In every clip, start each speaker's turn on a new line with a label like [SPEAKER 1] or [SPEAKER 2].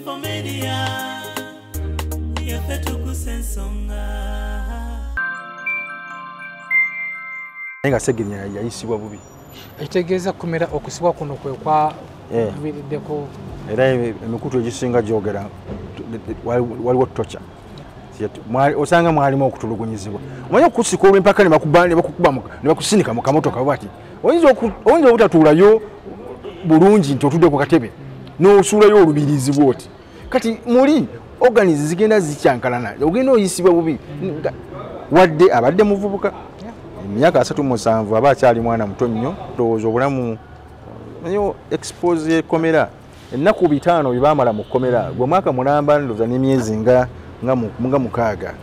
[SPEAKER 1] SB4 Media, yaffe tukusa ensonga.
[SPEAKER 2] Naye nga Ssegirinya yayisibwa bubi.
[SPEAKER 3] Ekitegeeza kumera okusibwa kuno kwe kwa kuviiriddeko.
[SPEAKER 2] Era emikutu egisinga gyogera waliwo tocha. Osanga mwalimu okutulugunyizibwa. Omanyi okusika olw'empaka ne bakuba ne bakukuba ne bakusindika mu kamotoka bw'ati. Oyinza obutatuulayo bulungi nti otudde ku katebe n'osuulayo olubirizi bw'oti. Kati muli organizi zigenda zikyankalana, ogenda oyisibwa bubi. Wadde abadde muvubuka emyaka 37 aba akyali mwana muto nnyo, ndowooza obulamu naye expose ekomera ennaku 5 bye baamala mu kkomera gwe mwaka mulamba ndowooza n'emyezi nga 6.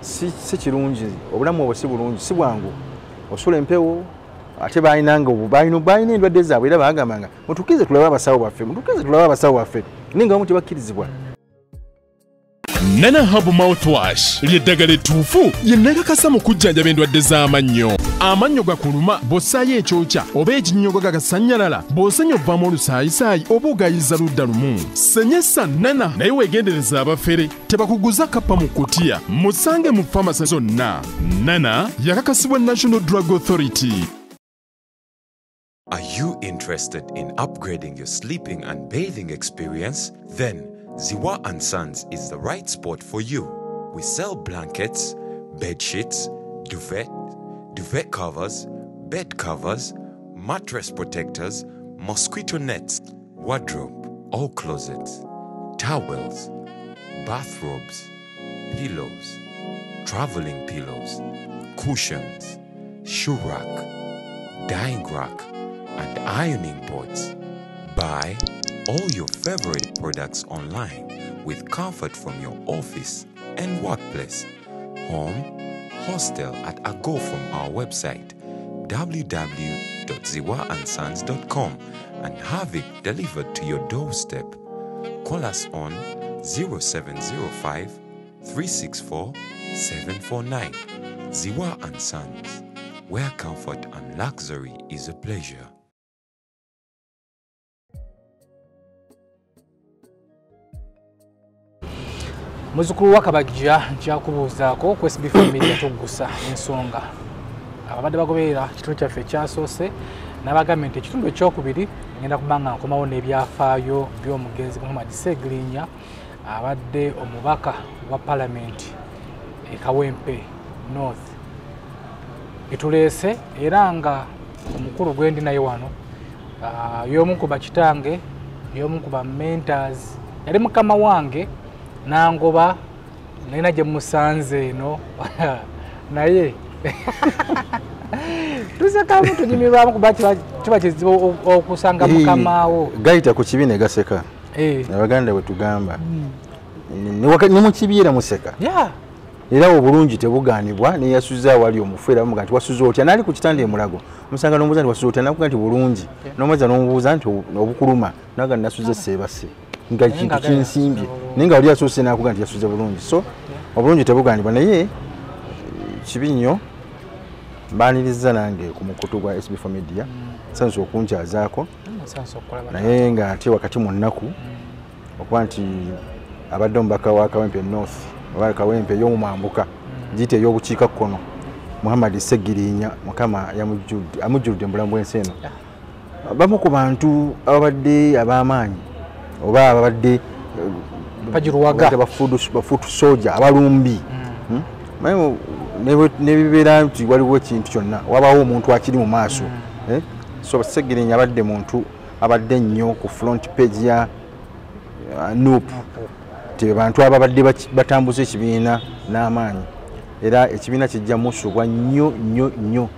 [SPEAKER 2] Si kirungi, obulamu obwo si bulungi, si bwangu. Osula empewo ate balinanga balina endwadde zaabwe era baagambanga mutukkirize tulabe abasawo baffe, mutukkirize tulabe abasawo baffe, naye nga bamu tebakkirizibwa.
[SPEAKER 4] Nana Herbal Mouthwash ly'eddagala ettuufu lye nakakasa mu kujjanjaba endwadde z'amannyo. Amannyo gakuluma bw'ossaayo ekyokya oba ekinnyogo gagasannyalala, bw'osenya ovaamu olusaayisaayi oba ogayiza ludda lumu. Senyesa Nana, naye weegendereza abafere tebakuguza kappa mu kutiya. Musange mu famasi zonna. Nana yakakasibwa National Drug Authority.
[SPEAKER 5] Are you interested in upgrading your sleeping and bathing experience? Then Ziwa & Sons is the right spot for you. We sell blankets, bed sheets, duvet, duvet covers, bed covers, mattress protectors, mosquito nets, wardrobe or closets, towels, bathrobes, pillows, traveling pillows, cushions, shoe rack, dyeing rack, and ironing boards. Buy all your favorite products online with comfort from your office and workplace, home, hostel at a go from our website www.ziwaandsons.com and have it delivered to your doorstep. Call us on 0705 364 749. Ziwa and Sons, where comfort and luxury is a pleasure.
[SPEAKER 3] Muzzukulu wa Kabajja nkyakubuuzaako ku SB4 Media tuggusa ensonga. Ababadde bagoberera ekitundu kyaffe ekyasoose n'abagambye nti ekitundu ekyokubiri ngenda kuba nga nkomawo n'ebyafaayo by'omugenzi Muhammad Ssegirinya abadde omubaka wa palamenti e Kawempe North. Etuleese era nga omukulu gwe ndi naye wano y'omu ku bakitange, y'omu ku ba mentors, yali mukama wange nangoba nalina gye musanze eno naye tusekamu tunyumirwamu kuba kiba kizibu okusanga mukamaawo.
[SPEAKER 2] Gayita ku kibi ne gaseka. Abaganda bwe tugamba ne mu kibi era museka. Era obulungi tebugaanibwa neyasuza awali omufu era bamuga nti wasuze otya, n'ali ku kitanda e Mulago omusanga n'omubuuza nti wasuze otya, n'akuga nti bulungi, n'omubuuza n'omubuuza nti obukuluma, n'aga nasuze seebase nga kintu kinsimbye, naye nga wali asuuse n'akuga nti yasuze bulungi. So obulungi tebugaanibwa, naye kibi nnyo. Mbaniriza nange ku mukutu gwa SB4 Media, nsanyuse okunkyazaako, naye nga ate wakati mu nnaku okuba nti abadde omubaka wa Kawempe North oba Kawempe ey'omumambuka giyite ey'obukiikakkono Muhammad Ssegirinya, Mukama amujjuludde mu bulamu bw'ensi eno. Abamu ku bantu ababadde ab'amaanyi oba ababadde bafuutu soja abalumbi, nebibeera nti waliwo ekintu kyonna wabawo omuntu akiri mu maaso. So Ssegirinya abadde muntu abadde nnyo ku front page ya NUP, ti bantu ababadde batambuza ekibiina n'amaanyi, era ekibiina kijja musubwa nnyo nnyo nnyo.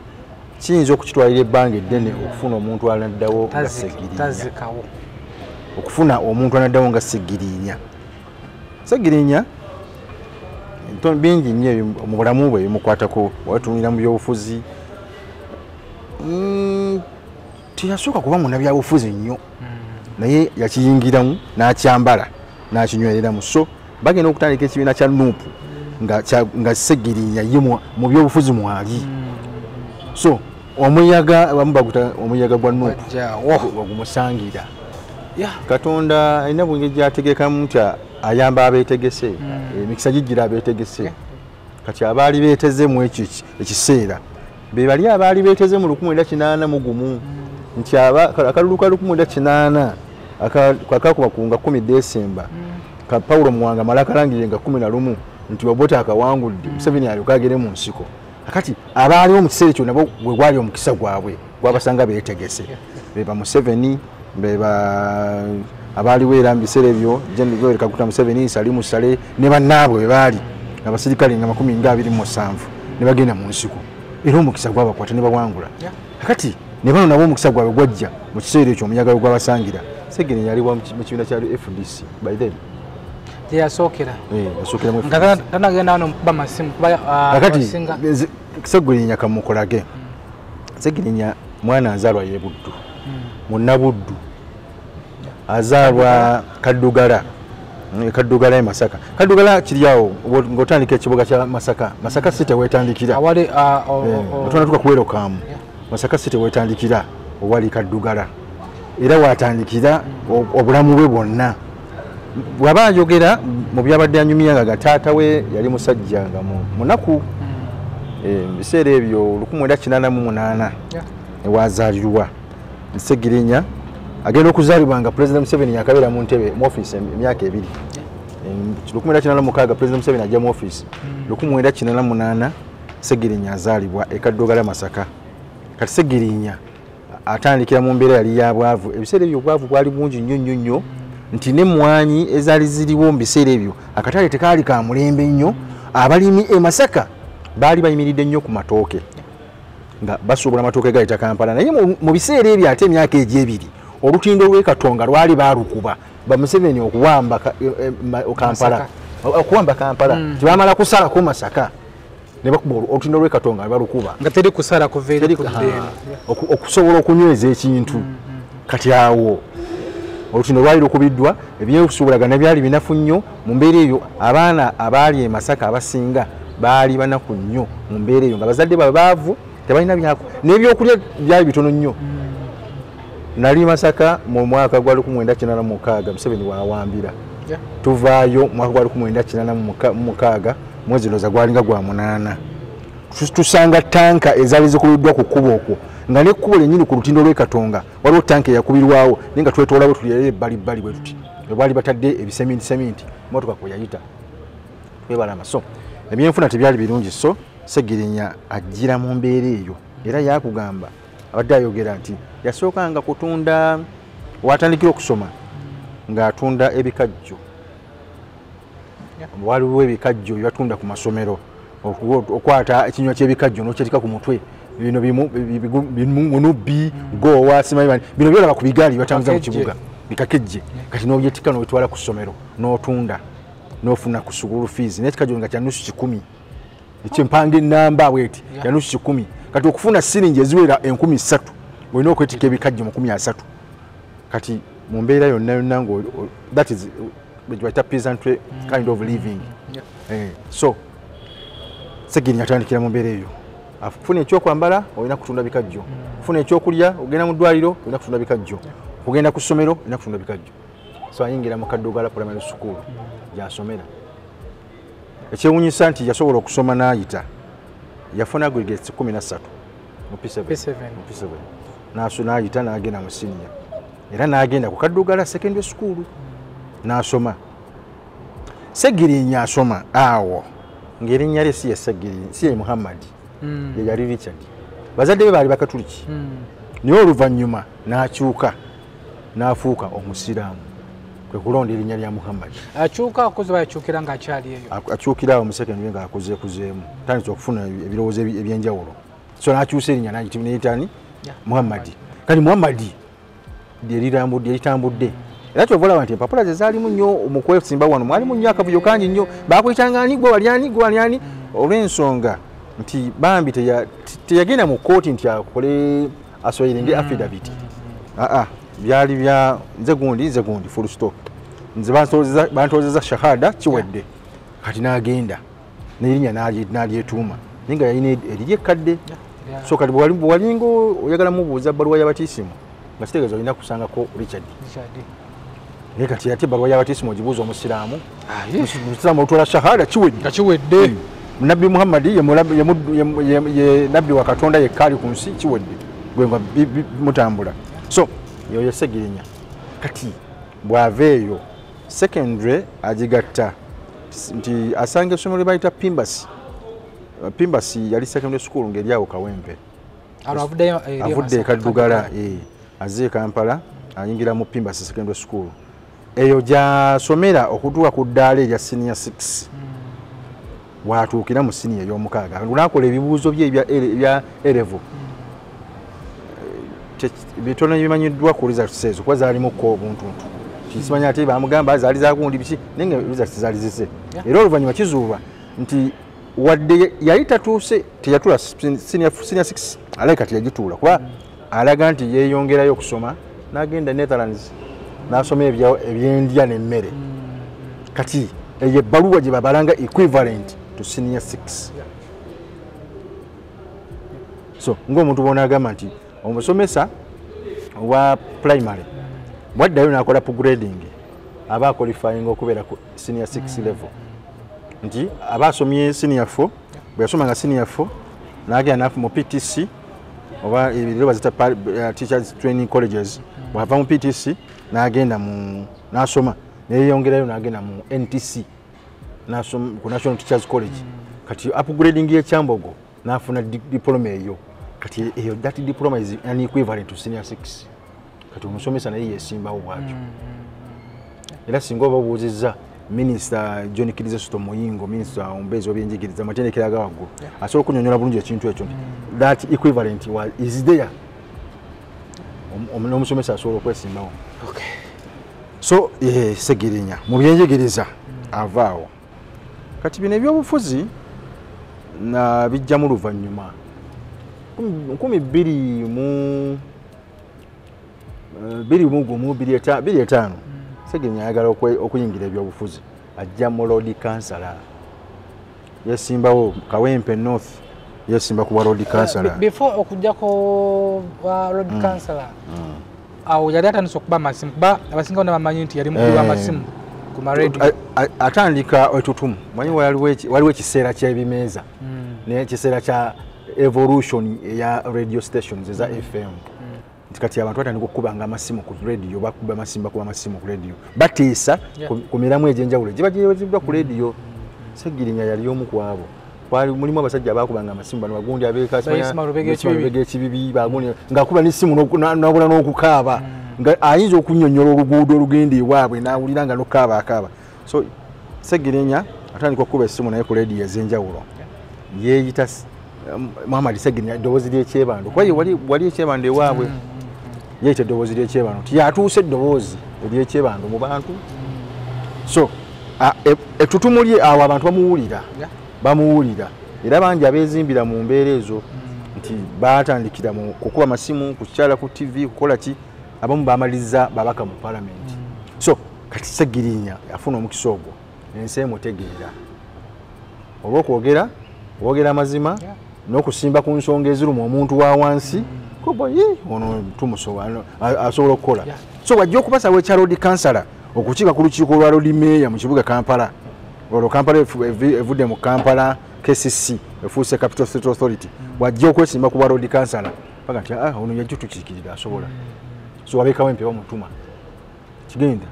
[SPEAKER 2] Kiyinza okukitwalira ebbanga eddene okufuna omuntu anaddawo nga Ssegirinya, okufuna omuntu anaddawo nga Ssegirinya. Ssegirinya bingi nnyo mu bulamu bwe bimukwatako, watunulira mu byobufuzi. Teyasooka kuba munnabyabufuzi nnyo, naye yakiyingiramu n'akyambala n'akinywereramu. So bagenda okutandika ekibiina kya NUP nga Ssegirinya ye mu byobufuzi mwali. So omuyaga abamu baguta omuyaga gwa NUP ogumusangira. Katonda alina bwengeri gy'ategekamu nti ayamba abeetegese, emikisa gijjira abeetegese. Kati abaali beeteze mu ekyo ekiseera be bali abaali beeteze mu 1981 nti akalulu ka 1980 akakuba ku nga 10 Desemba ka Paulo Muwanga mala akalangirire nga 11 nti Obote akawangudde, Museveni alyoke agere mu nsiko. Kati abaaliwo mu kiseera ekyo nabo gwe gwali omukisa gwabwe gwabasanga beetegese, be ba Museveni, be ba abaaliwo era mu biseera ebyo Gen. Yoweri Kaguta Museveni, Salim Saleh ne bannaabwe be baali abasirikale nga 27 ne bagenda mu nsiko, era omukisa gwabakwata ne bawangula. Kati ne bano nabo omukisa gwabwe gwajja mu kiseera ekyo omuyaga gwe gwabasangira. Segirinya yali mu kibiina kya FDC by then.
[SPEAKER 3] Yasookera
[SPEAKER 2] yasookera mu
[SPEAKER 3] nga tanagenda wano mukuba masimu kuba
[SPEAKER 2] Kakati Segirinya kamukolage. Segirinya mwana azaalwa ye Buddu, Munnabuddu, azaalwa Kaddugala, Kaddugala e Masaka. Kaddugala kiri awo ng'otandika ekibuga kya Masaka. Masaka City weetandikira
[SPEAKER 3] awali
[SPEAKER 2] otunatuka kuwerokamu. Masaka City weetandikira owali Kaddugala, era watandikira obulamu bwe bwonna. Bw'aba ayogera mu byabadde anyumya nga taata we yali musajja nga munaku. Mu biseera ebyo 1988 ewazaalirwa Segirinya agenda okuzaalibwa nga President Museveni yakabeera mu ntebe mu ofiisi emyaka ebiri. 1986 President Museveni ajja mu ofiisi. 1988 Segirinya azaalibwa e Kaddugala Masaka. Kati Segirinya atandikira mu mbeera yali ya bwavu. Ebiseera ebyo obwavu bwali bungi nnyo nnyo nnyo nti n'emmwanyi ezaali ziriwo mu biseera ebyo akatale tekaali ka mulembe nnyo. Abalimi e Masaka baali bayimiridde nnyo ku matooke nga basuubula amatooke gayita Kampala, naye mu biseera ebyo ate emyaka egy'ebiri olutindo lw'e Katonga lwali baalukuba ba Museveni okuwamba Kampala, okuwamba Kampala tebamala kusalako Masaka ne bakuba olutindo lw'e Katonga ne balukuba
[SPEAKER 3] nga teri kusala kuva eri kuddeeno
[SPEAKER 2] okusobola okunyweza ekintu. Kati awo olutindo lwali lukubiddwa, ebyokusuubulagana byali binafu nnyo mu mbeera eyo. Abaana abaali e Masaka abasinga baali banaku nnyo mu mbeera eyo nga bazadde baabwe baavu, tebalina byako n'ebyokulya byali bitono nnyo. Nali Masaka mu mwaka gwa 1986 Museveni waawambira, tuvaayo mwaka gwa 1986 mwezi ndowooza gwalinga gwa 8, tusanga tanka ezaali zikubiddwa ku kkubo okwo nga n'ekkubo lyennyini ku lutindo lw'e Katonga waliwo tanka eyakubirwawo naye nga twetoolaawo tuli era ebbalibbali bwe tuti bwe baali batadde ebisemintiseminti emmotoka kwe yayita twebalama. So ebyenfuna tebyali birungi. So Segirinya ajjira mu mbeera eyo, era yakugamba abadde ayogera nti yasookanga kutunda, watandikira okusoma ng'atunda ebikajjo. Waliwo ebikajjo bye batunda ku masomero, okwata ekinywa ky'ebikajjo n'okyetika ku mutwe, bino munubbi goowa simanyi bino byolaba ku bigaali batambuza mu kibuga bikakejje. Kati n'obyetika n'obitwala ku ssomero n'otunda n'ofuna ku school fees, n'ekikajjo nga kya 500,000 ekyempanga ennamba bweti ya 500,000. Kati okufuna siringi eziwera 3,000 olina okwetikka ebikajjo 30,000. Kati mu mbeera yonna yonna that is bayita peasantry kind of living. So Segirinya atandikira mu mbeera eyo. Afuna ekyokwambala olina kutunda bikajjo, ofuna ekyokulya ogenda mu ddwaliro olina kutunda bikajjo, ogenda ku ssomero olina kutunda bikajjo. So ayingira mu Kaddugala Primary School gy'asomera. Ekyewuunyisa nti yasobola okusoma n'ayita, yafuna aggregates 13 mu P7, n'ayita n'agenda mu senior, era n'agenda ku Kaddugala Secondary School n'asoma. Segirinya asoma awo ng'erinnya lye si ye Segirinya, si ye Muhammad, ye yali Richard. Bazadde be baali Bakatuliki, naye oluvannyuma n'akyuka n'afuuka Omusiraamu, kwe kulonda erinnya lya Muhammad.
[SPEAKER 3] Akyuka akuze bayakyukira ng'akyali eyo,
[SPEAKER 2] akyukira awo mu secondary ng'akuzeekuzeemu, tandise okufuna ebirowoozo ebyenjawulo. So n'akyusa erinnya n'ayitani Muhammad. Kati Muhammad lyeritambudde, era kyova olaba nti empapula ze zaalimu nnyo mu kwesimba wano mwalimu nnyo akavuyo kangi nnyo, baakuyitanga ani gwe wali ani gwe wali ani, olw'ensonga nti bambi teyagenda mu kkooti nti akole asoyiringe affidavit. Byali bya nze gundi full stop, nze bantoozeza shahada kiwedde. Kati n'agenda n'erinnya n'alyetuuma, naye nga yalina eriri ekkadde. So kati bwe walinga oyagala mubuuza bbaluwa y'abatisimu nga kitegeeza olina kusangako Richard. Naye kati ate ebbaluwa y'abatisimu ogibuuza omusiraamu, omusiraamu otwala shahada kiwedde.
[SPEAKER 3] Kiwedde.
[SPEAKER 2] Nabbi Muhammadi ye nabbi wa Katonda yekka ali ku nsi, kiwedde, gwe nga mutambula. So yoyo Ssegirinya. Kati bw'ava eyo secondary agigatta nti asanga essomero lye bayita Pimbasi. Pimbasi yali secondary school ng'eri awo Kawempe. Avudde e Kaddugala, azze e Kampala, ayingira mu Pimbasi secondary school. Eyo gy'asomera okutuuka ku ddaala erya senior 6. Watuukira mu senior ey'omukaaga n'akola ebibuuzo bye ebya A-level. Bitono bimanyiddwa ku results ezo kuba zaalimuko obuntuntu. Kisimanya ate bamugamba zaali zagundi biki, naye nga results zaali zize. Era oluvannyuma kizuulwa nti wadde yali tatuuse, teyatuula senior 6, alabika teyagituula kuba alaga nti yeeyongerayo okusoma n'agenda Netherlands n'asoma ebyendya n'emmere. Kati eyo ebbaluwa gye babalanga equivalent to senior 6. So ng'omuntu bw'onaagamba nti omusomesa owa primary bwaddayo n'akola upgrading aba qualifying okubeera ku senior 6 level, nti aba asomye senior 4, bwe yasomanga senior 4 n'agenda mu PTC oba ebiro bazita Teachers Training Colleges, bw'ava mu PTC n'agenda mu n'asoma neyeyongerayo n'agenda mu NTC ku National Teachers College. Kati upgrading y'ekyambogo n'afuna diploma eyo. Kati eyo that diploma is an equivalent to senior 6. Kati omusomesa naye yesimbawo bw'atyo. Era singa oba obuuzizza Minisita John Kizito Muyingo, minisita omubeezi w'ebyenjigiriza amatendekero aga waggulu, asobola okunnyonnyola bulungi ekintu ekyo nti that equivalent is there. N'omusomesa asobola okwesimbawo. So Ssegirinya mu byenjigiriza avaawo. Kati bino ebyobufuzi na bijjamu luvannyuma 2005 Ssegirinya ayagala okuyingira ebyobufuzi, ajja mu Lord Councillor, yesimbawo Kawempe North, yesimba ku Lord Councillor.
[SPEAKER 3] Before okujjako Lord Councillor, awo yali atandise okuba amasimu, kuba abasinga bonna bamanyi nti yali mukubi w'amasimu ku maradio.
[SPEAKER 2] Atandika etutumu, manyi waliwo ekiseera ky'ebimeeza n'ekiseera kya evolution eya radio stations eza FM. Nti kati abantu batandika okukubanga amasimu ku radio, bakuba amasimu, bakuba amasimu ku radio, batiisa ku miramu egy'enjawulo giba giweereddwa ku radio. Ssegirinya yali omu ku abo. Mulimu abasajja abaakubanga amasimu bano bagundi abeekasibega ekibibi, bagundi ng'akuba n'essimu n'abula n'okukaaba, nga ayinza okunnyonnyola oluguudo olugenda ewaabwe n'awulira nga n'okukaaba akaaba. So Ssegirinya atandika okukuba essimu naye ku radio ez'enjawulo, yeeyita Muhammad Ssegirinya eddoboozi ly'ekyebando, kuba wali ekyebando ewaabwe, yeeyita eddoboozi ly'ekyebando nti yatuuse eddoboozi ery'ekyebando mu bantu. So ettutumu lye awo abantu bamuwulira, bamuwulira, era bangi abeezimbira mu mbeera ezo nti baatandikira mu kukuba masimu, kukyala ku TV, kukola ki, abamu bamaliriza babaka mu palamenti. So kati Ssegirinya afuna omukisa ogwo, ensi emutegeera olw'okwogera okwogera amazima n'okusimba ku nsonga eziruma omuntu wa wansi, kuba ye ono tumusobola asobola okukola. So wajja okubasawo ekya Lord Councillor okukiika ku lukiiko lwa Lord Mayor mu kibuga Kampala. Olwo Kampala evudde mu Kampala KCC efuuse Capital City Authority, wajja okwesimba ku bwa Lord Councillor paka nti ono yajja tukiikirira asobola. So ab'e Kawempe bamutuma kigenda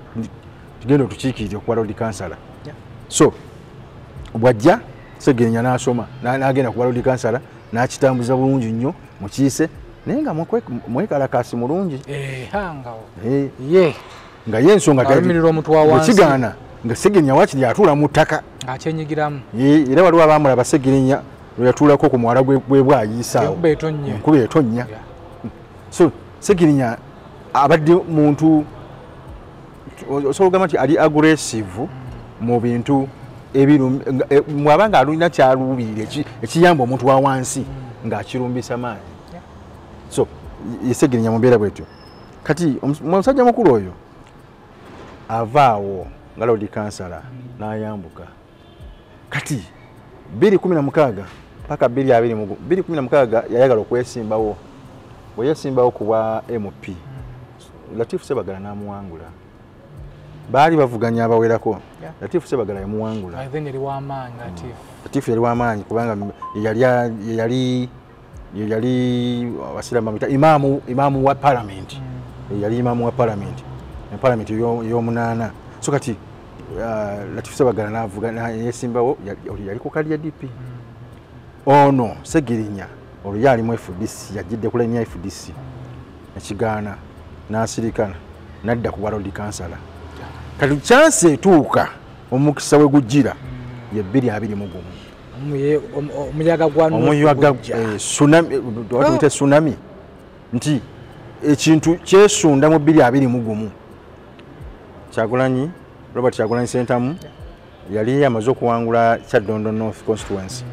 [SPEAKER 2] kigenda otukiikirire okuba Lord Councillor. So bw'ajja Ssegirinya n'asoma n'agenda ku Lord Councillor n'akitambuza bulungi nnyo mukiise, naye nga mwekalakaasi mulungi nga ye ensonga kigaana nga Ssegirinya waakiri atuula mu ttaka
[SPEAKER 3] akyenyigiramu.
[SPEAKER 2] Era waliwo abaamulaba Ssegirinya lwe yatuulako ku muwala gwe bwayiisaawo enkuba etonnya. So Ssegirinya abadde muntu osobola okugamba nti ali aggressive mu bintu mwabanga alina kyaluubirira ekiyamba omuntu wa wansi ng'akirumbisa maanyi. So Ssegirinya mu mbeera bwetyo. Kati omusajja mukulu oyo avaawo nga Lord Councillor n'ayambuka. Kati 2016 paka 2020, 2016 yayagala okwesimbawo. Bwe yesimbawo ku bwa MP, Latif Ssebagala n'amuwangula. Baali bavuganya abawerako. Latifu Sebagala yamuwangula.
[SPEAKER 3] By then yali w'amaanyi Latifu.
[SPEAKER 2] Latifu yali w'amaanyi kubanga yali abasiraamu bamuyita imaamu wa parliament. Yali imaamu wa parliament. Parliament y'omunaana. So kati Latifu Sebagala n'avuga yesimbawo, yali ku kadi ya DP. Ono Segirinya olwo yali mu FDC, yajjidde ku line ya FDC. Ekigaana n'asirikana n'adda ku bwa kansala. Kati chance etuuka omukisa we gujjira ye 2021.
[SPEAKER 3] Omuyaga gwa
[SPEAKER 2] omuyaga tsunami, tuyite tsunami nti ekintu kyesunda mu 2021. Kyagulanyi Robert Kyagulanyi Ssentamu yali amaze okuwangula Kyaddondo North constituency.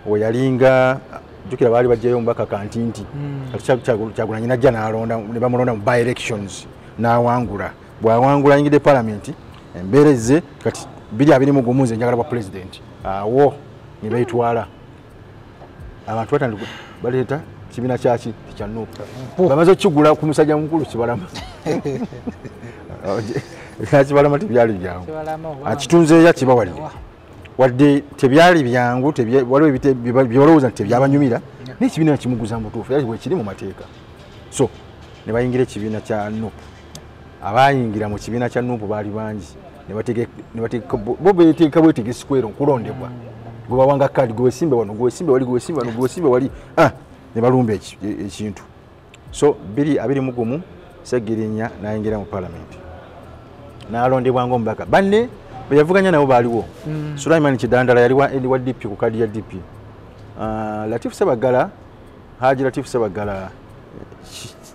[SPEAKER 2] We yalinga jjukira baali bajjayo omubaka Kantinti. Kati Kyagulanyi najja n'alonda ne bamulonda mu by elections n'awangula. Bw'awangula ayingidde parliament embeera ezze kati 2021 nze njagala bwa president. Awo ne beetwala. Abantu batandika baleeta kibiina kyaki kya NUP. Bamaze okukigula ku musajja mukulu Kibalama. Kibalama tebyali byangu. Akitunzeeyo kibawadde. Wadde tebyali byangu, waliwo bye balowooza nti tebyabanyumira, naye ekibiina kimuguza mu butuufu era bwe kiri mu mateeka. So ne bayingira ekibiina kya NUP. Abayingira mu kibiina kya NUP baali bangi. Ne bateeka bo beeteeka bwetegesi kwero nkulondebwa. Gwe bawanga kaadi, gwe wesimbe wano, gwe wesimbe wali, gwe wesimbe wano, gwe wesimbe wali. Ne balumba ekintu. So 2021 Segirinya n'ayingira mu parliament. N'alondebwa ng'omubaka. Banne bwe yavuganya nabo baaliwo. Sulaiman Kidandala yali wa DP ku kaadi ya DP. Latifu Sebagala, Haji Latifu Sebagala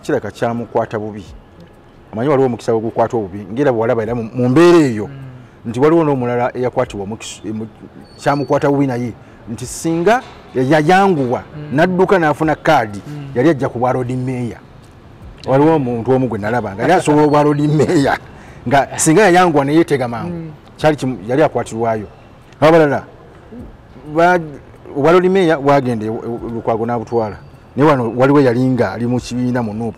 [SPEAKER 2] kiraka kyamukwata bubi. Amanyi waliwo omukisa ogukwata obubi ngera bw'olaba era mu mbeera eyo nti waliwo n'omulala eyakwatibwa kyamukwata bubi naye nti singa yayanguwa n'adduka n'afuna kaadi yali ajja ku bwa Lord Mayor. Waliwo omuntu omu gwe nalaba nga yali asobola obwa Lord Mayor nga singa yayanguwa ne yeetega mangu kyali yali akwatirwayo. Abalala obwa Lord Mayor bwagenda Lukwago n'abutwala, naye wano waliwo yalinga ali mu kibiina mu NUP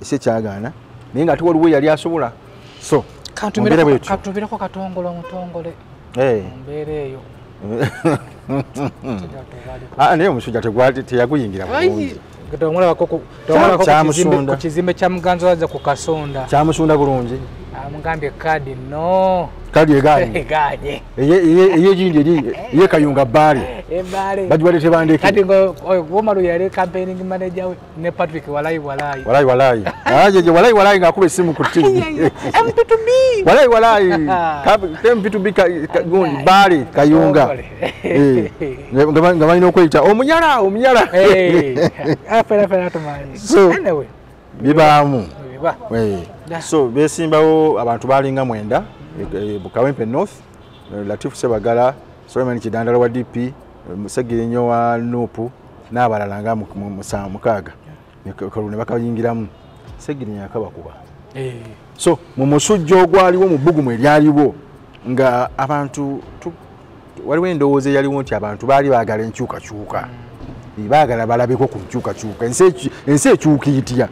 [SPEAKER 2] ese kyagaana, naye nga ate waliwo yali asobola. So
[SPEAKER 3] katumireko Katongole omutongole mbeera eyo.
[SPEAKER 2] Naye omusujja teyaguyingira bulungi.
[SPEAKER 3] Tomulabako ku kizimbe kya Muganziraza ku Kasonda.
[SPEAKER 2] Kyamusunda bulungi.
[SPEAKER 3] Amugambye kaadi no.
[SPEAKER 2] Kaadi egaanye.
[SPEAKER 3] Egaanye.
[SPEAKER 2] Eyegindi eri eye Kayunga Bbaale.
[SPEAKER 3] Ebbaale.
[SPEAKER 2] Bagiwadde tebandeke.
[SPEAKER 3] Kati Womalu yali campaigning manager we ne Patrick Walai Walai.
[SPEAKER 2] Walai Walai. Aje Walai Walai ng'akuba essimu ku TV.
[SPEAKER 3] MP2B.
[SPEAKER 2] Walai Walai. MP2B gundi Bbaale Kayunga. Nga balina okweyita omunyala omunyala.
[SPEAKER 3] Fena tumanyi.
[SPEAKER 2] So
[SPEAKER 3] anyway
[SPEAKER 2] bibaamu. So besimbawo abantu balinga 9 Kawempe North, Latifu Sebagala, Sulaiman Kidandala wa DP, Segirinya wa NUP n'abalala nga 6 ne bakayingiramu. Segirinya akabakuba. So mu musujja ogwaliwo mu bbugumu eryaliwo nga abantu waliwo endowooza eyaliwo nti abantu baali baagala enkyukakyuka. Baagala balabeko ku nkyukakyuka. Ensi ekyuka etya?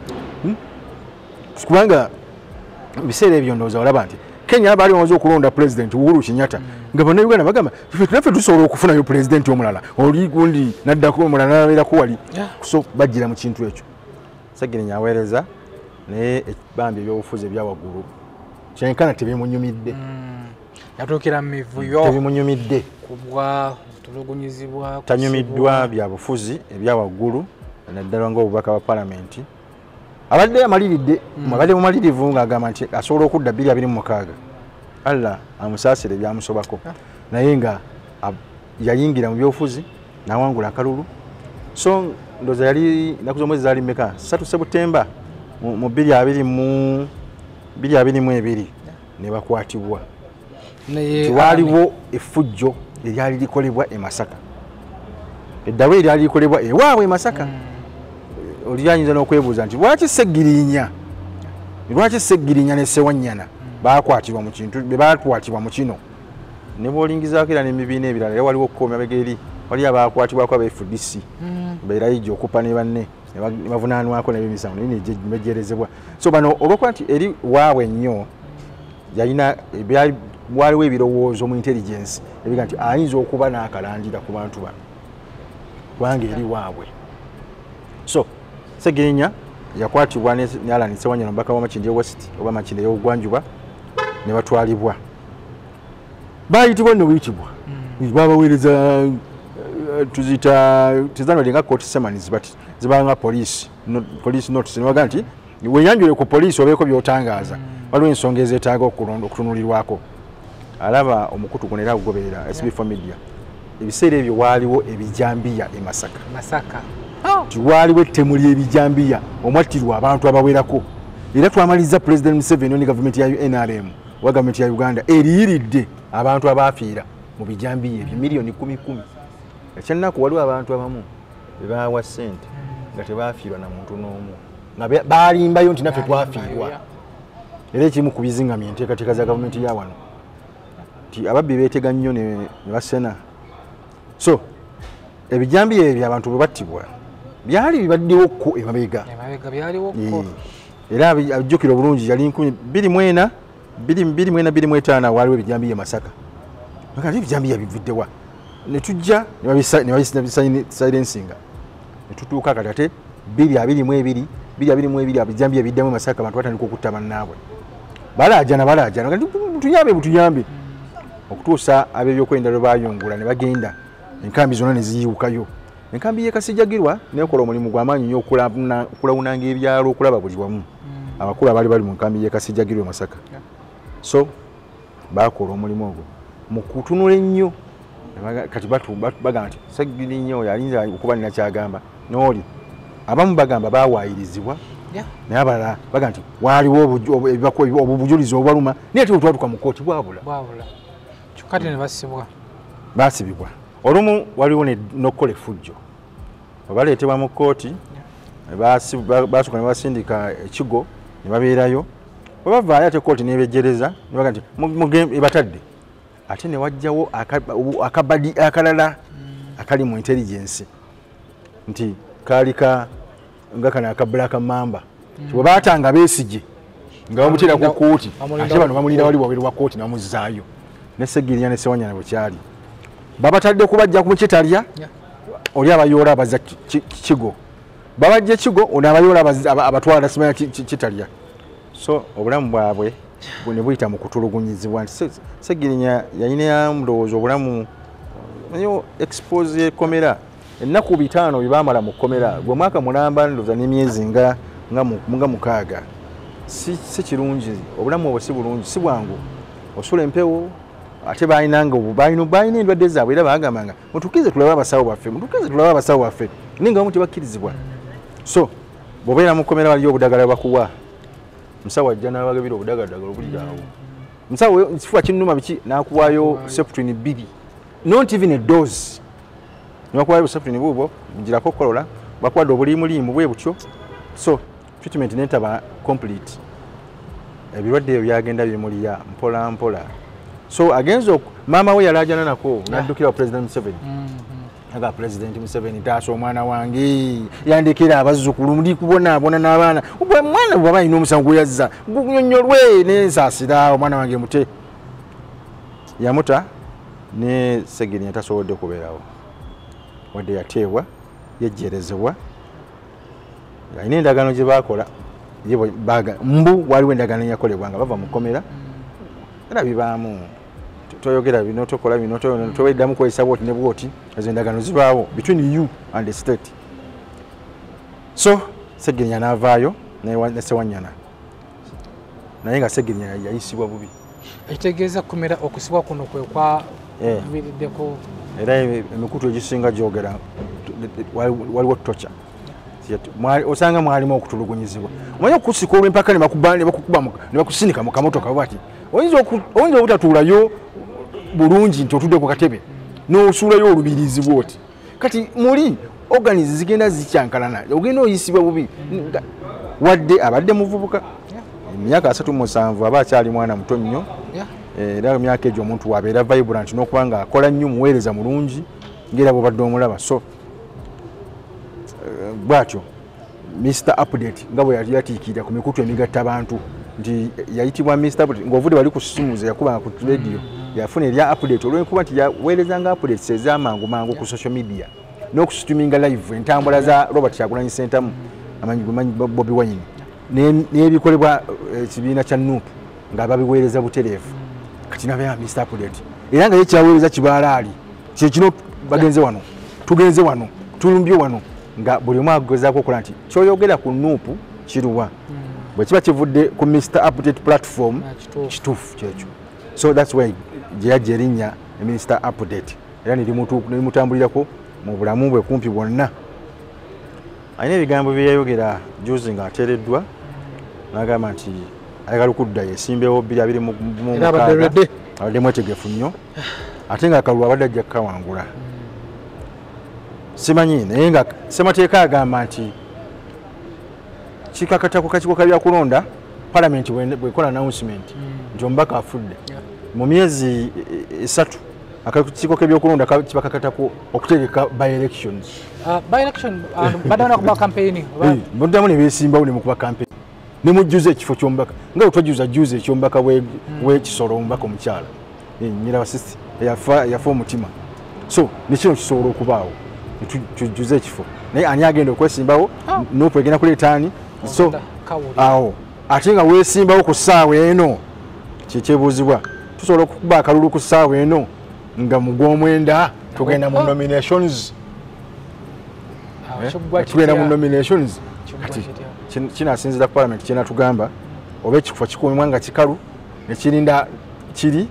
[SPEAKER 2] Kubanga ebiseera ebyo ndowooza olaba nti Kenya baali bamaze okulonda president Uhuru Kenyatta nga bannayuganda bagamba naffe tusobola okufunayo president omulala oli gundi n'addako omulala n'abeerako wali. So bajjira mu kintu ekyo. Segirinya aweereza naye bambi ebyobufuzi ebya waggulu kyenkana tebimunyumidde.
[SPEAKER 3] Yatuukira mu mivuyo.
[SPEAKER 2] Tebimunyumidde.
[SPEAKER 3] Kubwa tulugunyizibwa.
[SPEAKER 2] Tanyumiddwa bya bufuzi ebya waggulu naddala ng'obubaka bwa palamenti. Abadde amaliridde, abadde mumalirivu ng'agamba nti asobola okudda 2026. Allah amusaasire byamusobako. Naye nga yayingira mu byobufuzi n'awangula akalulu. So ndowooza yali ennaku z'omwezi zaali mmeka? 3 September mu 2022 ne bakwatibwa. Waaliwo effujjo eryali likolebwa e Masaka. Eddalu eryali likolebwa ewaabwe e Masaka. Oli ayinza n'okwebuuza nti lwaki Segirinya? Lwaki Segirinya ne Ssewanyana baakwatibwa mu kintu, be baakwatibwa mu kino? Ne bw'olingizaako era n'ebibiina ebirala, era waliwo okukoma emabega eri, waliyo abaakwatibwako aba FDC, Beerayijja okupa ne banne, ne bavunaanwako n'ebimisango naye ne bejjeerezebwa. So bano olw'okuba nti eri waabwe nnyo, Yalina waliwo ebirowoozo mu intelligence ebiga nti ayinza okuba n'akalandira ku bantu bano kubanga eri waabwe. So Ssegirinya yakwatibwa ne Allan Ssewanyana omubaka wa Makindye West oba Makindye y'Obugwanjuba ne batwalibwa. Bayitibwa nno buyitibwa babaweereza tuziyita tezanwadde nga court summons, but zibanga police police notice, ne bagamba nti weeyanjule ku poliisi obeeko by'otangaaza, waliwo ensonga ezeetaaga okutunulirwako. Alaba omukutu guno era agugoberera SB4 Media. Ebiseera ebyo waaliwo ebijambiya e Masaka.
[SPEAKER 3] Masaka.
[SPEAKER 2] Nti waaliwo ettemu ly'ebijambiya omwattirwa abantu abawerako. Era twamaliza President Museveni ne gavumenti ya NRM oba gavumenti ya Uganda eriyiridde abantu abaafiira mu bijambiya ebyo miliyoni 10. Ekyennaku waliwo abantu abamu be baawa ssente nga tebaafiirwa na muntu n'omu, nga baalimbayo nti naffe twafiirwa. Era ekimu ku bizingamya enteekateeka za gavumenti ya wano nti ababbi beetega nnyo ne basena. So ebijambiya ebyo abantu bwe battibwa byali bibaddewokko emabega.
[SPEAKER 3] Emabega byaliwokko.
[SPEAKER 2] Era ajjukira obulungi yali 2004 2025 waliwo ebijambiya e Masaka. Kati ebijambiya bivuddewa? Ne tujja ne babisilensinga ne tutuuka kati ate 2022 2022 ebijambiya biddamu e Masaka, abantu batandika okutta bannaabwe. Balaajana kati tuyambe butuyambe okutuusa ab'ebyokwerinda lwe baayungula ne bagenda enkambi zonna ne ziyiwukayo. Enkambi y'e Kasijjagirwa nekola omulimu gw'amaanyi nnyo okulawunanga ebyalo okulaba buli wamu. Abakulu abaali bali mu nkambi y'e Kasijjagirwa e Masaka. So baakola omulimu ogwo mu kutunula ennyo. Kati bagamba nti Ssegirinya oyo ayinza okuba nina ky'agamba n'oli. Abamu bagamba baawaayirizibwa, naye abalala bagamba nti waaliwo obujulizi obubaluma, naye ate bwe twatuuka mu kkooti bwabula.
[SPEAKER 3] Kyokka ate ne basibwa.
[SPEAKER 2] Baasibibwa. Olumu waliwo n'okukola effujjo. Bwe baleetebwa mu kkooti, baasooka ne basindika ekigo ne babeerayo. Bwe bavaayo ate kkooti n'ebejjereza ne bagamba nti ebatadde. Ate ne wajjawo akabadi akalala akali mu intelligence nti kaali nga kano aka Black Mamba. Bwe baatanga Besigye nga bamuteera ku kkooti, ate bano bamulinda wali wabweru wa kkooti ne bamuzzaayo. Ne Ssegirinya ne Ssewanyana bwe kyali. Babatadde kubajja ku Kitalya, oli abayoola abazza Kigo. Babajja Kigo, ono abayoola abatwala simanya Kitalya. So obulamu bwabwe ne buyita mu kutulugunyizibwa nti Ssegirinya yalina ndowooza obulamu naye expose ekkomera. Ennaku 5 bye baamala mu kkomera gwe mwaka mulamba ndowooza n'emyezi nga 6. Si kirungi, obulamu obwo si bulungi, si bwangu. Osula empewo, ate baalinanga balina endwadde zaabwe era baagambanga mutukkirize tulabe abasawo baffe, mutukkirize tulabe abasawo baffe, naye nga bamu tebakkirizibwa. So bw'obeera mu kkomera waliyo obudagala bakuwa. Musawo ajja n'abagabira obudagala obuliraawo. Musawo ekifuba kinnuma biki n'akuwaayo Septrin 2, not even a dose. Ne bakuwaayo Septrin buubwo ngirako okukolola, bakuwadde obuliimuliimu bwe butyo. So treatment n'etaba complete. Ebirwadde ebyo byagenda bimuliya mpola mpola. So agenza maama we yalaajana nako n'addukira wa President Museveni. Aga President Museveni taasa omwana wange yandekera abazzukulu ndi kubonaabona n'abaana. Omwana bw'aba alina omusango gwe yazza gunyonnyolwe n'ensaasira omwana wange mute. Yamuta ne Ssegirinya tasobodde kubeerawo. Wadde yateebwa, yejjerezebwa. Alina endagaano gye baakola mbu waliwo endagaano eyakolebwa nga bava mu kkomera. Era bibaamu toyogera bino, tokola bino, toweddamu kweyisa bw'oti ne bw'oti. Ezo endagaano zibaawo between you and the state. So Ssegirinya n'avaayo ne Ssewanyana, naye nga Ssegirinya yayisibwa bubi.
[SPEAKER 3] Ekitegeeza kkomera okusibwa kuno kwe kwaviiriddeko.
[SPEAKER 2] Era emikutu egisinga gyogera waliwo torture. Osanga mwalimu okutulugunyizibwa. Omanyi okusika olw'empaka ne bakusindika mu kamotoka bw'ati. Oyinza obutatuulayo bulungi nti otudde ku katebe n'osuulayo olubirizi bw'oti. Kati muli organizi zigenda zikyankalana, ogenda oyisibwa bubi. Wadde abadde muvubuka emyaka 37 aba akyali mwana muto nnyo. Era emyaka egyo omuntu wabeera vibrant n'okuba nga akola nnyo, muweereza mulungi ng'era bw'obadde omulaba. So bw'atyo Mr Update nga bwe yatiikirira ku mikutu emigatta abantu Nti yayitibwa Mr. Update ng'ovudde wali ku ssimu ze yakubanga ku radio yafuna erya update olw'enkuba nti yaweerezanga updates ez'amangu mangu ku social media n'okusitreaminga live entambula za Robert Kyagulanyi Ssentamu amanyi Bobi Wine n'ebikolebwa ekibiina kya NUP nga babiweereza butereevu. Kati nabeera Mr. Update era nga ye kyaweereza kibaalaali kye kino, bagenze wano, tugenze wano, tulumbye wano, nga buli omu agezaako okukola nti kyoyogera ku NUP kiruwa bwe kiba kivudde ku Mr. Update platform kituufu kyekyo. So that's why gye yajja erinnya Mr. Update era ne limutambulirako mu bulamu bwe kumpi bwonna. Alina ebigambo bye yayogera juzi ng'ateereddwa n'agamba nti ayagala okudda yesimbewo 2026, abadde mwetegefu nnyo ate nga akalulu abadde ajja kukawangula. Simanyi, naye nga ssemateeka agamba nti kikakata ku kakiiko ka byakulonda palamenti bwekola announcement nti omubaka afudde mu myezi 3 akakiiko k'ebyokulonda kibakakatako okutegeka by elections.
[SPEAKER 3] By election badana kuba campaign
[SPEAKER 2] muddamu ne beesimbawo ne mukuba campaign ne mujjuza ekifo ky'omubaka nga bwe twajjuza juzi eky'omubaka w'ekisolo omubaka omukyala Nyirabasisi yafa omutima. So ne kino kisobola okubaawo tujjuze ekifo, naye ani agenda okwesimbawo? NUP egenda kuleeta ani? So awo ate nga weesimbawo ku ssaawa eno kyekyebuuzibwa, tusobola okukuba akalulu ku ssaawa eno nga mu gw'omwenda tugenda mu nominations, tugenda mu nominations. Kati kinasinziira ku palamenti kyenatugamba oba ekifo kikuumibwa nga kikalu nekirinda kiri,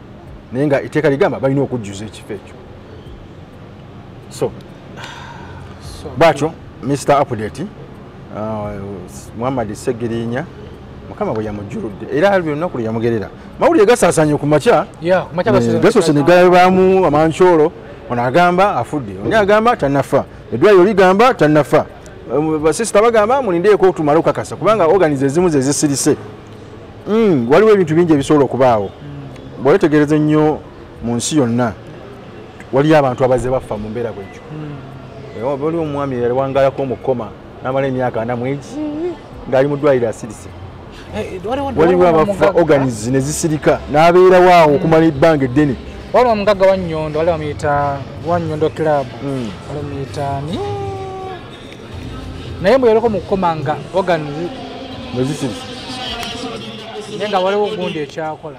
[SPEAKER 2] naye nga etteeka ligamba balina okujjuza ekifo ekyo. So bwatyo Mr. Update Muhammad Ssegirinya Mukama bwe yamujjuludde era olunaku lwe yamugerera mawulire gasaasaanye ku makya gasoose ne galabaamu amankyolo, ono agamba afudde, oli agamba tannafa, eddwaliro ligamba tannafa, basisita bagamba mulindeeko tumale okukakasa kubanga organize ezimu ze zisirise. Waliwo ebintu bingi ebisobola okubaawo. Bw'owetegereza ennyo mu nsi yonna waliyo abantu abazze bafa mu mbeera bwetyo. Waliwo omwami yawangalako mu kkoma n'amala emyaka 40 ng'ali mu ddwaliro asirise. Waliwo abafa organize ne zisirika n'abeerawo awo okumala ebbanga eddene.
[SPEAKER 3] Waliwo omugagga wa Nnyondo, waliwo bamuyita wa Nnyondo Club, waliwo bamuyita ani, naye mbu yaliko mu kkoma nga organize
[SPEAKER 2] ne zisirise,
[SPEAKER 3] naye nga waliwo gundi ekyakola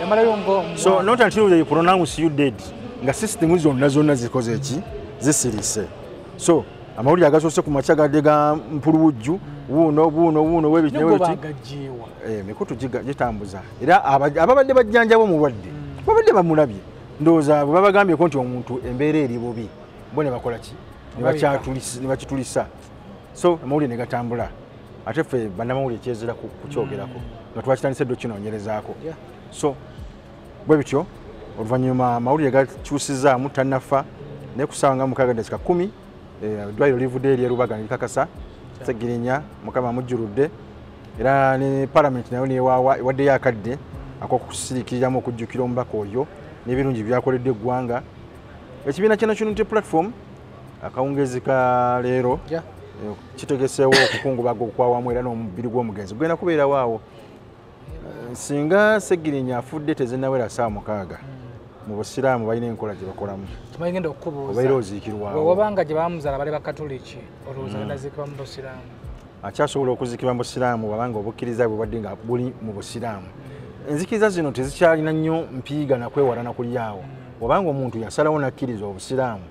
[SPEAKER 3] yamalayo ngo.
[SPEAKER 2] So not until they pronounce you dead nga system zonna zonna zikoze eki zisirise. So amawulire agasoose ku makya gadde ga mpuluwujju wuuno buuno wuuno webiti emikutu gitambuza era ababadde bajjanjaba omulwadde babadde bamulabye, ndowooza bwe babagambyeko nti omuntu embeera eri bubi bo ne bakola ki ne bakitulisa. So amawulire ne gatambula ate ffe bannamawulire kyezira kukyogerako nga twakitandise dde okinoonyerezaako. So bwe bityo oluvannyuma amawulire gakyusizaamu tannafa, naye ku ssaawa nga 6:10 eddwaliro livudde eri e Rubaga ne likakasa Ssegirinya Mukama amujjuludde era ne palamenti nayo neewaawa ewaddeyo akadde ak'okusiriikiriramu okujjukira omubaka oyo n'ebirungi byakoledde eggwanga. Ekibiina kya National Unity Platform akawungeezi ka leero kitegeseewo okukungubaga okwawamu era n'omubiri gw'omugenzi gugenda kubeerawo awo. Singa Ssegirinya afudde tezinnawera ssaawa 6 mu busiraamu balina enkola gye bakolamu.
[SPEAKER 3] Tumagenda okukubuuza
[SPEAKER 2] obeera oziikirwawo
[SPEAKER 3] wabanga gye bamuzaala bali bakatoliki, olowooza agenda ziikibwa mu busiraamu?
[SPEAKER 2] Akyasobola okuziikibwa mu busiraamu wabanga obukkiriza bwe bwadde nga buli mu busiraamu. Enzikiriza zino tezikyalina nnyo mpiiga na kwewala na kulyawo, wabanga omuntu yasalawo n'akkiriza obusiraamu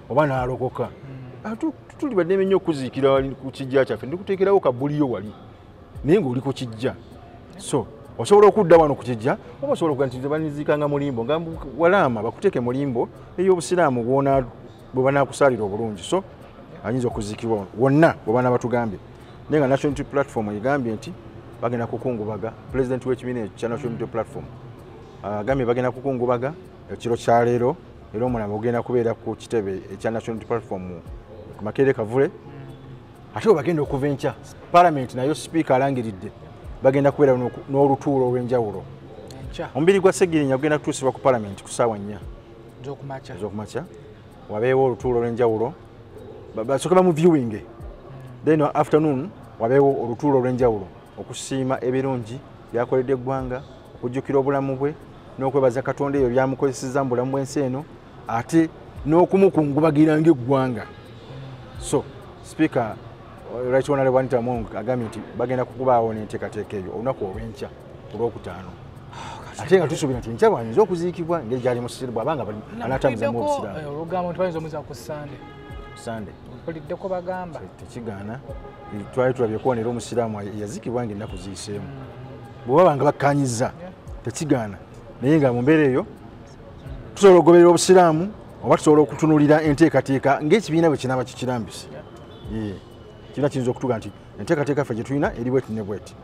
[SPEAKER 2] oba n'alokoka, tuli baddeme nnyo okuziikira ku kijja kyaffe, ndikuteekerawo kabuliyo wali naye ng'oli ku kijja. So osobola okudda wano ku kijja oba osobola okuga nti baniziikanga mulimbo nga walaama bakuteeke mulimbo ey'obusiraamu bwona bwe banaakusaalira obulungi. So ayinza okuziikibwa wonna bwe banaaba batugambye, naye nga National Unity Platform egambye nti bagenda kukungubaga. Pulezidenti w'ekibiina ekyo kya National Unity Platform agambye bagenda kukungubaga ekiro kya leero era omulambo ogenda kubeera ku kitebe ekya National Unity Platform ku Makerere Kavule. Ate bwe bagenda okuva enkya palamenti nayo sipiika alangiridde bagenda kubeera n'olutuulo olw'enjawulo. Omubiri gwa Ssegirinya gugenda kutuusibwa ku palamenti ku ssaawa 4 ez'okumakya, wabeewo olutuulo olw'enjawulo basooke bamuviewinge, then afternoon wabeewo olutuulo olw'enjawulo okusiima ebirungi byakoledde eggwanga, okujjukira obulamu bwe n'okwebaza Katonda ebyo byamukozesezza mu bulamu bw'ensi eno, ate n'okumukungubagira ng'eggwanga. So Speaker Right Honorable Anita Among agambye nti bagenda kukubaawo n'enteekateeka eyo olunaku olw'enkya ku Lwokutaano. Ate nga tusuubira nti enkya bw'ayinza okuziikibwa ngeri gyali mu Siraamu, bw'abanga anaatambuzamu obusiraamu.
[SPEAKER 3] Olugambo nti bayinza omuziika ku Ssande.
[SPEAKER 2] Ssande.
[SPEAKER 3] Mpuliddeko bagamba.
[SPEAKER 2] Tekigaana. Twali tulabyeko wano era omusiraamu yaziikibwa ng'ennaku ziyiseemu. Bwe baba nga bakkaanyizza tekigaana, naye nga mu mbeera eyo tusobola okugoberera obusiraamu oba tusobola okutunuulira enteekateeka ng'ekibiina bwe kinaaba kikirambise. Kibiina kiyinza okutuga nti enteekateeka ffe gye tulina eri bweti ne bweti.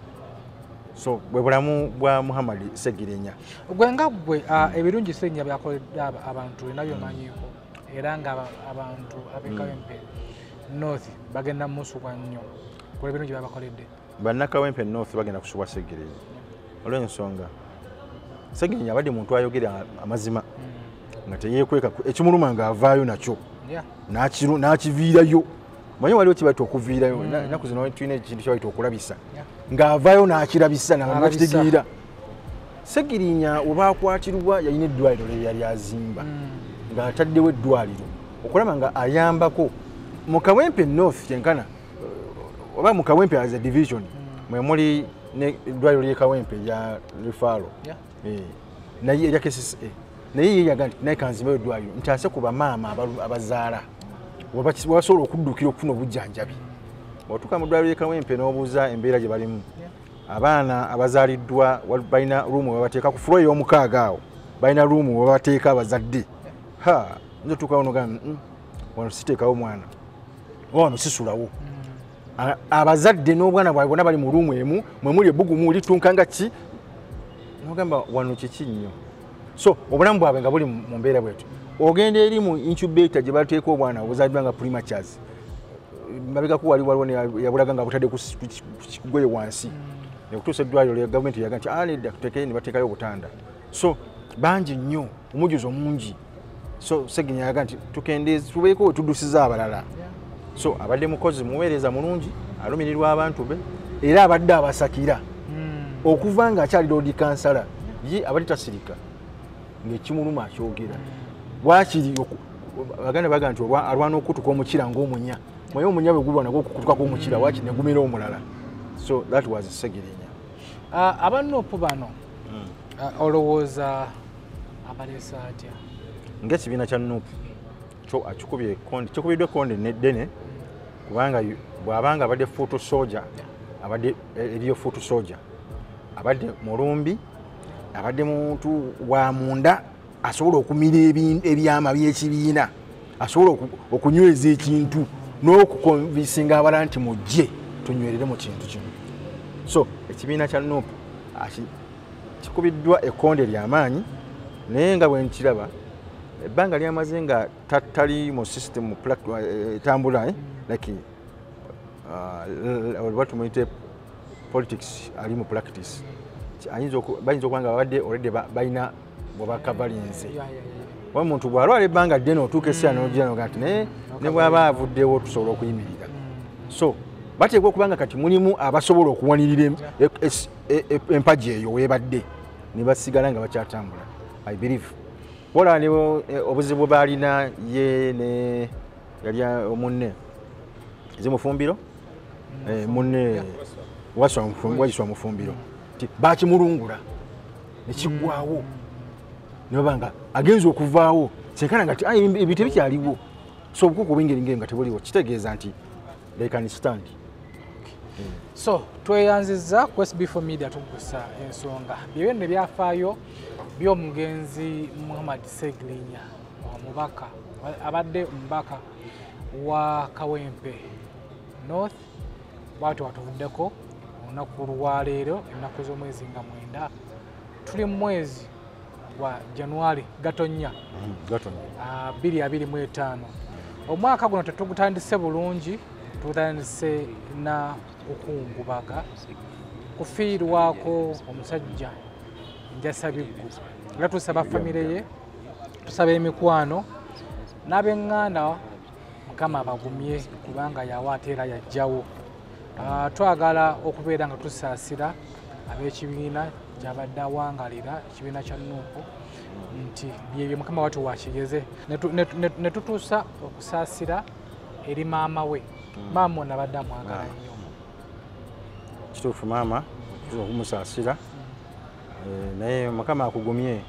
[SPEAKER 2] So bwe bulamu bwa Muhammad Ssegirinya.
[SPEAKER 3] Gwe nga ggwe, ebirungi Ssegirinya byakoledde abantu olina by'omanyiiko, era nga abantu ab'e Kawempe North bagenda musubwa nnyo ku ebirungi byabakoledde.
[SPEAKER 2] Bannakawempe North bagenda kusubwa Ssegirinya olw'ensonga Ssegirinya abadde muntu ayogera amazima nga teyeekweka, ekimuluma ng'avaayo nakyo n'akiviirayo. Manyi waliwo kibayita okuviirayo, ennaku zino tulina ekintu kyebayita okulabisa, ng'avaayo n'akirabisa n'akitegeera. Ssegirinya oba akwatirwa yalina eddwaliro lye yali azimba, ng'ataddewo eddwaliro okulaba nga ayambako mu Kawempe North kyenkana oba mu Kawempe as a division mwe muli n'eddwaliro ly'e Kawempe erya referral naye erya KCCA, naye ye yaga nti naye kanzimbeyo eddwaliro ntaase ku bamaama abazaala webasobola okuddukira okufuna obujjanjabi. Bw'otuuka mu ddwaliro ly'e Kawempe n'obuuza embeera gye balimu, abaana abazaaliddwa balina ruumu webabateeka ku fulo ey'omukaaga awo, balina ruumu webabateeka abazadde. Ha, nze otuukawo n'ogamba wano siteekawo mwana, wano sisulawo. Abazadde n'obwana bwabwe bonna bali mu ruumu emu, mwe muli ebbugumu litunka nga ki, n'ogamba wano kiki nnyo. So obulamu bwabwe nga buli mu mbeera bwetyo. Ogenda eri mu incubator gye bateeka obwana obuzaaliddwa nga prematures, mabegako wali waliwo yabulaga nga butadde ku kigoye wansi, okutuusa eddwaliro lya gavumenti yaga nti nedda tuteekeyo, ne bateekayo obutanda. So bangi nnyo, omujjuzo mungi. So Ssegirinya yaga nti tukendeeze tubeeko we tuddusiza abalala. So abadde mukozi muweereza mulungi, alumirirwa abantu be, era abadde abasakira okuva ng'akyali Lord Kansala. Ye abadde tasirika ng'ekimuluma akyogera. Waakiri Abaganda baga nti alwana okutuka omukira ng'omunya, mwaye omunya bwe gulwana gw'okukutukako omukira waakiri ne gumira omulala. So that was Ssegirinya.
[SPEAKER 3] Abanupu bano olowooza abaleese atya?
[SPEAKER 2] Ng'ekibiina kya NUP kyo akikubye ekkonde, kikubiddwa ekkonde n'eddene, kubanga bw'abanga abadde foot soldier, abadde eriyo foot soldier, abadde mulumbi, abadde muntu wa munda asobola okumira ebyama by'ekibiina, asobola okunyweza ekintu n'okukonvinsinga abalala nti mujje tunywerere mu kintu kino. So ekibiina kya NUP kikubiddwa ekkonde ly'amaanyi, naye nga bwe nkiraba ebbanga lyamaze nga tali mu system etambula, like oba tumuyite politics ali mu practice, bayinza okuba nga babadde already balina bwe bakavalinze. Oba omuntu bw'alwala ebbanga ddene otuuka essaawa n'ogira n'oga nti naye ne bw'aba avuddewo tusobola okuyimirira. So bateekwa okuba nga kati mulimu abasobola okuwanirira empagi eyo weebadde ne basigala nga bakyatambula. I believe bola ne obuzibu baalina ye ne yali omunne zimufumbiro munne Waiswa Mufumbiro bakimulungula nekiggwawo ne baba nga agenze okuvaawo kyenkana nga ebintu tebikyaliwo. So obukuku obw'engeri ng'eyo nga tebuliwo kitegeeza nti they can stand.
[SPEAKER 3] So tweyanzizza ku SB4 Media tugusa ensonga byebyo ne byafaayo by'omugenzi Muhammad Ssegirinya, omubaka abadde omubaka wa Kawempe North, bwatyo watuvuddeko olunaku lwaleero ennaku z'omwezi nga 9, tuli mu mwezi gwa January Gatonnya 2025. Omwaka guno tetugutandise bulungi, tutandise na kukungubaga kufiirwako omusajja Njasabiggu. Era tusaba famire ye, tusaba emikwano n'ab'eŋŋanda, Mukama abagumye kubanga yawa ate era yajjawo. Twagala okubeera nga tusaasira ab'ekibiina gy'abadde awangalira, ekibiina kya NUP, nti byebyo Mukama watu wakigeze. Ne tutuusa okusaasira eri maama we. Maama ono abadde amwagala nnyo.
[SPEAKER 2] Kituufu, maama okumusaasira, naye Mukama akugumye.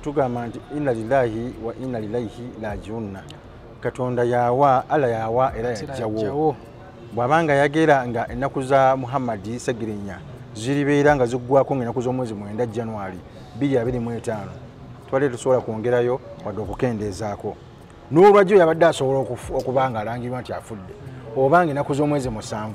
[SPEAKER 2] Tugamba nti inna lillahi wa inna ilaihi rajiun. Katonda yawa, Allah yawa era yajjawo. Bw'abanga yagera nga ennaku za Muhammad Ssegirinya ziribeera nga ziggwako ng'ennaku z'omwezi 9 January 2025, twali tusobola kwongerayo wadde okukendeezaako. N'olwajjo yabadde asobola okuba nga alangirwa nti afudde oba nga ennaku z'omwezi 7,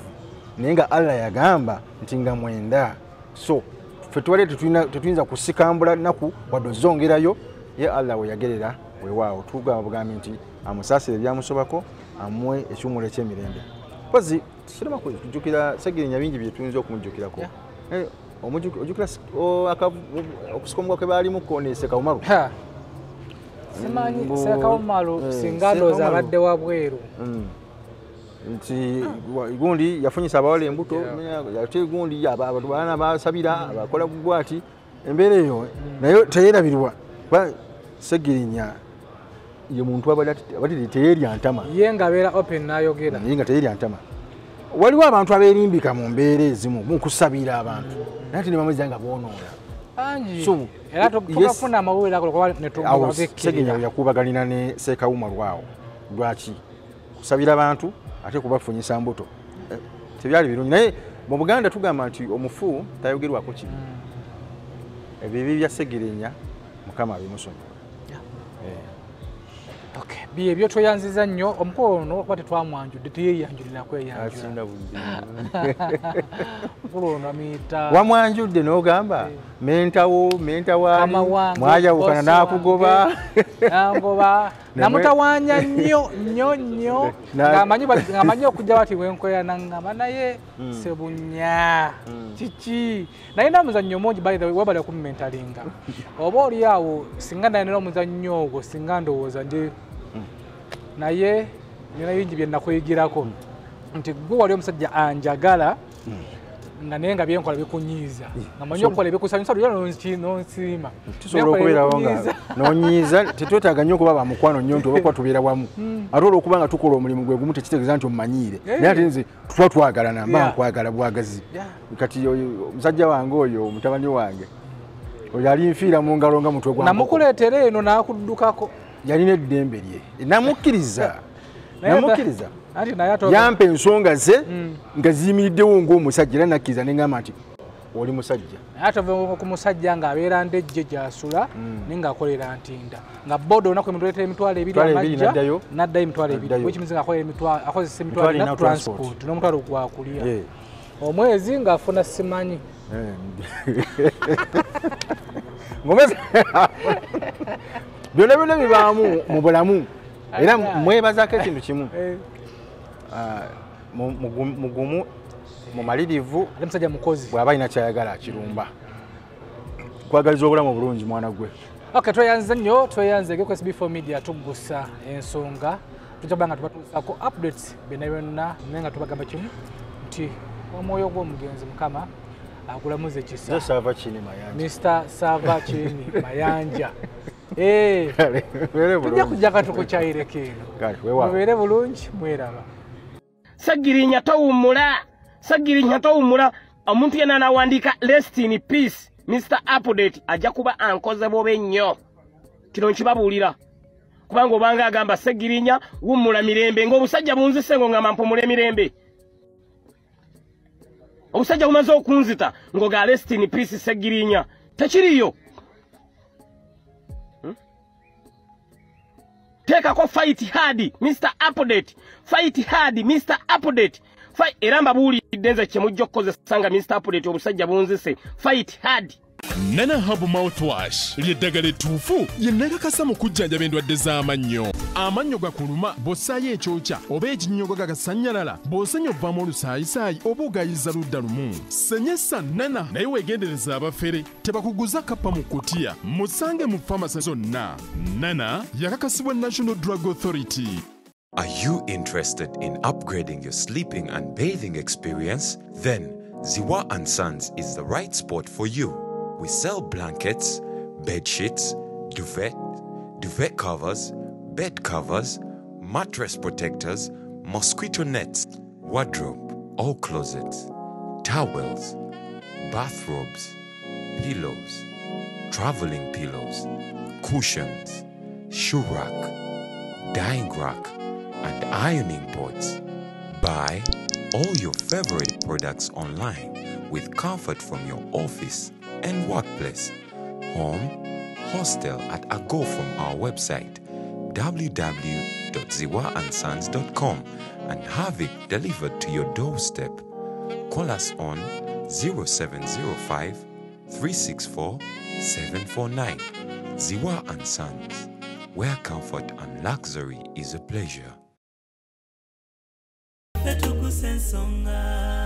[SPEAKER 2] naye nga Allah yagamba nti nga 9. So ffe tubadde tetuyinza kusikambula nnaku wadde ozongerayo, ye Allah we yagerera weewaawo. Tugamba bugambi nti amusaasire ebyamusobako, amuwe ekiwummulo eky'emirembe. Mpozi kirema kujjukira Ssegirinya bingi bye tuyinza okumujjukirako. Ojjukira okusika omugwa kwe baalimuko ne Ssekawumalu?
[SPEAKER 3] Simanyi Ssekawumalu, singa ndowooza abadde wabweru.
[SPEAKER 2] Nti gundi yafunyisa abawala embuto, ate gundi abantu baana basabira abakola bugwati, embeera eyo nayo teyerabirwa. Kuba Ssegirinya ye muntu abadde teyerya ntama.
[SPEAKER 3] Ye ng'abeera open n'ayogera.
[SPEAKER 2] Naye nga teyerya ntama. Waliwo abantu abeerimbika mu mbeera ezimu mu kusabira abantu, naye ate ne bamwezza nga boonoona.
[SPEAKER 3] Bangi. Era tukafuna amawulire ago kuba ne
[SPEAKER 2] Awo Ssegirinya yakubaganira ne Ssekawumalu awo. Lwaki? Kusabira abantu ate kubafunyisa mbuto. Tebyali birungi, naye mu Buganda tugamba nti omufu tayogerwako kibi. Ebibi bya Ssegirinya Mukama abimusonyiwe.
[SPEAKER 3] Okay, byebyo tweyanziza nnyo. Omukulu ono kuba tetwamwanjudde, teyeeyanjulira kweyanjula. Omukulu ono amuyita
[SPEAKER 2] Wamwanjudde n'ogamba mentawo, mentawaani, mwayawukana n'akugoba.
[SPEAKER 3] Nangoba, namutawaanya nnyo nnyo nnyo, ng'amanyi okujja bati bwenkolera naŋŋamba naye Ssebunya kiki. Naye n'omuzannyo mungi, by the way, webale okumumentalinga. Oba oli awo singa nalina omuzannyo ogwo, singa ndowooza ndi naye nina bingi bye nakuyigirako nti gwe wali omusajja anjagala nga naye nga byenkola bikunyiiza, nga manyi okukola ebikusanyusa lulya n'onsiima.
[SPEAKER 2] Tusobola okubeerawo nga n'onyiiza, tetwetaaga nnyo okuba bamukwano nnyo nti oba kuba tubeera wamu. Ate olw'okuba nga tukola omulimu gwe gumu tekitegeeza nti omumanyiire, naye ate nze tuba twagalana, mba nkwagala bwagazi. Kati omusajja wange oyo, omutabani wange oyo alinfiira mu ngalo nga mutwe gwa nkoko.
[SPEAKER 3] Namukuleetera eno n'akuddukako.
[SPEAKER 2] Yalina eddembe lye, namukkiriza, namukkiriza. Yampa ensonga ze nga ziyimiriddewo ng'omusajja, era nakkiriza ne ŋŋamba nti oli musajja.
[SPEAKER 3] Naye ate ova ku musajja ng'abeera Ndejje gy'asula, naye ng'akolera Ntinda, nga boda olunaku emuleetera 20,000 amajja n'addayo 20,000, which means ng'akolera akozesa 40,000 transport n'omutwalo gwakulya omwezi ng'afuna simanyi.
[SPEAKER 2] Byonna byonna bibaamu mu bulamu, era mwebazaako ekintu kimu, mugumu, mumalirivu,
[SPEAKER 3] ate musajja mukozi,
[SPEAKER 2] bw'aba alina ky'ayagala akirumba. Kwagaliza obulamu obulungi mwana gwe.
[SPEAKER 3] Okay, tweyanze nnyo, tweyanze ku SB4 Media tuggusa ensonga. Tujja kuba nga tubatuusaako updates byonna byonna, naye nga tubagamba kimu nti omwoyo gw'omugenzi Mukama akulamuze kisa.
[SPEAKER 2] Sava Chini Mayanja.
[SPEAKER 3] Mr. Sava Chini Mayanja. Tujja kujja katukukyayireko eno. Mubeere bulungi, mweraba.
[SPEAKER 6] Ssegirinya towummula, Ssegirinya towummula. Omuntu yenna anawandiika rest in peace Mr. Update ajja kuba ankoze bubi nnyo. Kino nkibabuulira kubanga obanga agamba Ssegirinya wummula mirembe, ng'obusajja bunzise ng'ongamba mpumula emirembe. Obusajja bumaze okunzita ng'oga rest in peace Ssegirinya, tekiriyo. Teekako fight hard Mr. Update, fight hard Mr. Update. Era mbabuulidde nze kye mujja okukozesa nga Mr. Update obusajja bunzise, fight hard.
[SPEAKER 4] Nana Herbal Mouthwash ly'eddagala ettuufu lye nakakasa mu kujjanjaba endwadde z'amannyo. Amannyo gakuluma bw'ossaayo ekyokya oba ekinnyogo gagasannyalala, bw'osenya ovaamu olusaayisaayi oba ogayiza ludda lumu. Senyesa Nana, naye weegendereza abafere tebakuguza kappa mu kutiya. Musange mu famasi zonna. Nana yakakasibwa National Drug Authority.
[SPEAKER 5] Are you interested in upgrading your sleeping and bathing experience? Then Ziwa and Sons is the right spot for you. We sell blankets, bed sheets, duvet, duvet covers, bed covers, mattress protectors, mosquito nets, wardrobe, all closets, towels, bathrobes, pillows, traveling pillows, cushions, shoe rack, dyeing rack, and ironing boards. Buy all your favorite products online with comfort from your office and workplace, home, hostel at a go from our website www.ziwaandsons.com and have it delivered to your doorstep. Call us on 0705 364 749. Ziwa and Sons, where comfort and luxury is a pleasure.
[SPEAKER 1] Ffe tugusa ensonga.